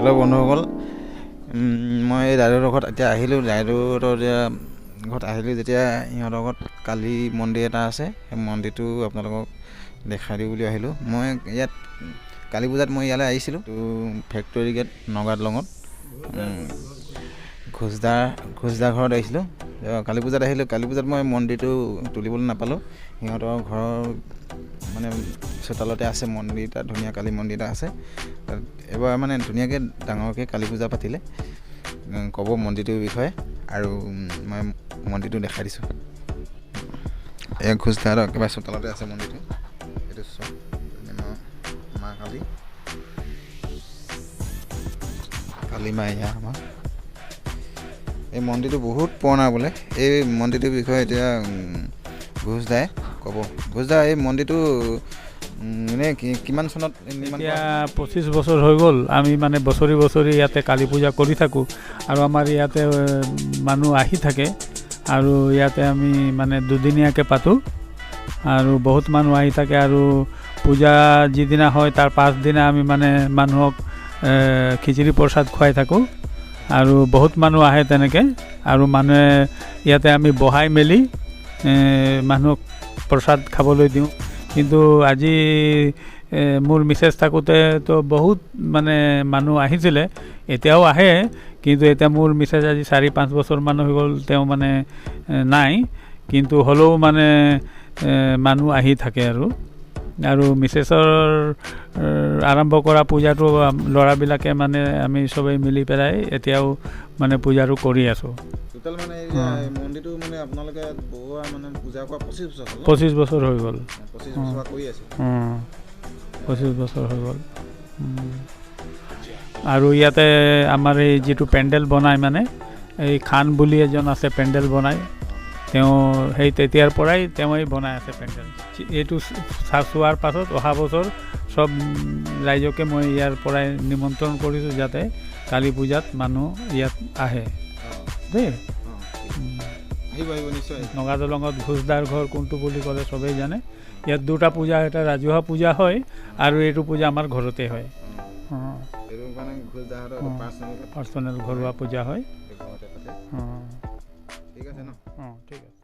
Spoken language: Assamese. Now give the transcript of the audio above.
হেল্ল' বন্ধুসকল, মই এই দাদুহঁতৰ ঘৰত এতিয়া আহিলোঁ। দাদুহঁতৰ এতিয়া ঘৰত আহিলোঁ যেতিয়া সিহঁতৰ ঘৰত কালী মন্দিৰ এটা আছে, সেই মন্দিৰটো আপোনালোকক দেখাই দিওঁ বুলি আহিলোঁ। মই ইয়াত কালী পূজাত মই ইয়ালৈ আহিছিলোঁ, ফেক্টৰী গেট নগাদলঙত ঘোষদাৰ ঘৰত আহিছিলোঁ। কালী পূজাত আহিলোঁ। কালী পূজাত মই মন্দিৰটো তুলিবলৈ নাপালোঁ। সিহঁতৰ ঘৰৰ মানে চোতালতে আছে মন্দিৰ এটা, ধুনীয়া কালী মন্দিৰ এটা আছে। তাত এবাৰ মানে ধুনীয়াকৈ ডাঙৰকৈ কালী পূজা পাতিলে। ক'ব মন্দিৰটোৰ বিষয়ে আৰু মই মন্দিৰটো দেখাই দিছোঁ। এই ঘোষদাৰ একেবাৰে চোতালতে আছে মন্দিৰটো। এইটো চব মা কালী, কালী মা এয়া আমাৰ। এই মন্দিৰটো বহুত পুৰণা বোলে। এই মন্দিৰটোৰ বিষয়ে এতিয়া ঘোষদাই ক'ব। ঘোষদা, এই মন্দিৰটো এনেই কিমান চনত নিৰ্মাণ এতিয়া কৰা? 25 বছৰ হৈ গ'ল। আমি মানে বছৰি বছৰি ইয়াতে কালী পূজা কৰি থাকোঁ আৰু আমাৰ ইয়াতে মানুহ আহি থাকে আৰু ইয়াতে আমি মানে দুদিনীয়াকৈ পাতোঁ আৰু বহুত মানুহ আহি থাকে। আৰু পূজা যিদিনা হয় তাৰ পাছদিনা আমি মানে মানুহক খিচিৰি প্ৰসাদ খুৱাই থাকোঁ আৰু বহুত মানুহ আহে তেনেকৈ। আৰু মানুহে ইয়াতে আমি বহাই মেলি মানুহক প্ৰসাদ খাবলৈ দিওঁ। কিন্তু আজি মোৰ মিছেছ থাকোঁতেতো বহুত মানে মানুহ আহিছিলে, এতিয়াও আহে। কিন্তু এতিয়া মোৰ মিছেছ আজি 4-5 বছৰমান হৈ গ'ল, তেওঁ মানে নাই। কিন্তু হ'লেও মানে মানুহ আহি থাকে। আৰু আৰু মিছেছৰ আৰম্ভ কৰা পূজাটো ল'ৰাবিলাকে মানে আমি চবেই মিলি পেলাই এতিয়াও মানে পূজাটো কৰি আছোঁ। টোটেল মানে মন্দিৰটো মানে আপোনালোকে বহুৱা মানে পূজা কৰা 25 বছৰ হ'ল? 25 বছৰ হৈ গ'ল। 25 বছৰ কৰি আছে। 25 বছৰ হৈ গ'ল। আৰু ইয়াতে আমাৰ এই যিটো পেণ্ডেল বনায়, মানে এই খান বুলি এজন আছে পেণ্ডেল বনায়, তেওঁ সেই তেতিয়াৰ পৰাই তেওঁৱেই বনাই আছে পেণ্ডেল। এইটো চোৱাৰ পাছত অহা বছৰ চব ৰাইজকে মই ইয়াৰ পৰাই নিমন্ত্ৰণ কৰিছোঁ যাতে কালী পূজাত মানুহ ইয়াত আহে দেই। নগাদলঙত ঘোষদাৰ ঘৰ কোনটো বুলি ক'লে চবেই জানে। ইয়াত দুটা পূজা, এটা ৰাজহুৱা পূজা হয় আৰু এইটো পূজা আমাৰ ঘৰতে হয়। পাৰ্চনেল ঘৰুৱা পূজা হয়। ঠিক আছে ন? অঁ, ঠিক আছে।